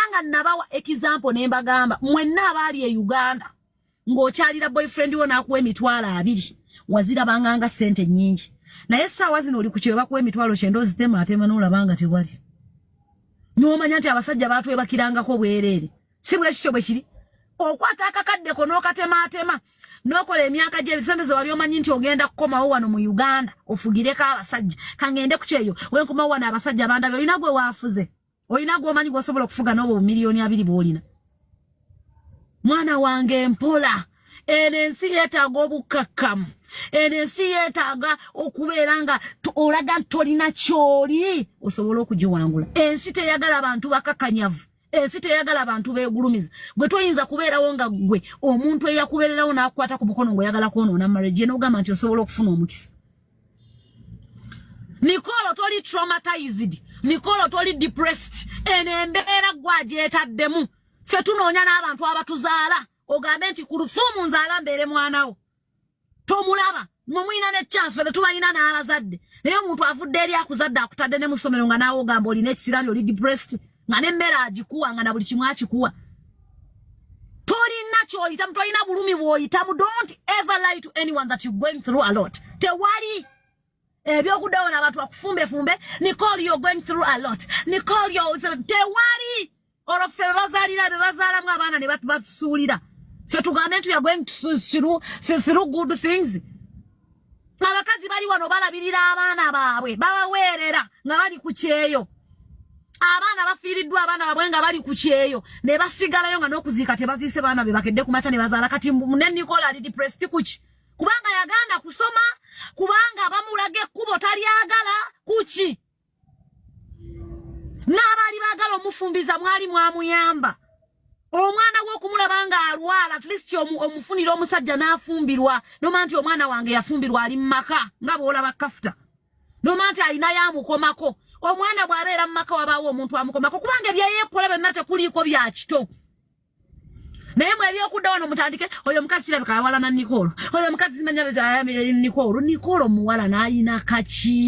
Kubanga nabawa example ne mbagamba, mwenna abaali e Uganda ng'okyalira boyfriend wo n'akuwa 20,000, wazirabanga nga ssente nnyingi. Naye essaawa zino oli ku kyeyo, bakuwa 90,000, ozitema atema n'olaba nga tewali, n'omanya nti abasajja baatwebakirangako bwereere. Si bwe kityo bwe kiri? Okwata akakaddeko n'okatemaatema n'okola emyaka gy'ebisente ze wali omanyi nti ogenda kukomawo wano mu Uganda ofugireko abasajja. Kangende ku kyeyo, wenkomawo wano abasajja bandabye. Olina gwe waafuze? Olina gwomanyi gwosobola okufuga n'obwo 20,000,000 bw'olina? Mwana wange, mpola. Eno ensi yeetaaga obukkakkamu. Eno ensi yeetaaga okubeera nga olaga nti tolina kyoli osobola okugiwangula. Ensi teyagala bantu bakakanyavu, ensi teyagala bantu beegulumiza. Gwe toyinza kubeerawo nga gwe omuntu eyakubeererawo n'akukwata ku mukono ng'oyagala kwonoona marriage, n'ogamba nti osobola okufuna omukisa. Nicole, toli traumatized. Nicole, toli depressed. Eno embeera gwe agyetaddemu. Ffe tunoonya n'abantu abatuzaala, ogambe nti ku lufuumu nzaala mbeere mwanawo, tomulaba. Mwe mulina ne chance, ffe tetubalina n'abazadde. Naye omuntu avudde eri akuzadde, akutadde ne mu ssomero, nga naawe ogamba olina ekisirani, oli depressed, nga n'emmere agikuwa, nga na buli kimu akikuwa. Tolina kyoyitamu, tolina bulumi bw'oyitamu. Don't ever lie to anyone that you're going through a lot. Tewali ebyokuddawo n'abantu bakufumbefumbe, "Nicole, you're going through a lot. Nicole, you're..." Tewali. Olwo ffe bebazaalira, bebazaalamu abaana ne batusuulira, ffe tugambe nti we are going through good things? Abakazi bali wano balabirira abaana baabwe, babaweerera nga bali ku kyeyo. Abaana bafiiriddwa abaana baabwe nga bali ku kyeyo, ne basigalayo nga n'okuziika tebaziise baana be. Bakedde ku makya ne bazaala. Kati ne Nicole ali depressed kuki? Kubanga yagaana kusoma, kubanga bamulaga ekkubo talyagala. Kuki? N'abaali baagala omufumbiza mwali mwamuyamba omwana we okumulaba nga alwala. At least omufunira omusajja n'afumbirwa, nomanya nti omwana wange yafumbirwa, ali mu maka, nga bw'olaba kafuta, nomanya nti alinayo amukomako. Omwana bw'abeera mu maka, wabaawo omuntu amukomako, kubanga ebyeyeekola byonna tekuliiko bya kito. Naye mwe ebyokudda wano mutandike, oyo omukazi kirabika awalana Nicole, oyo omukazi simanya Nicole. Nicole omuwala n'ayina kaki?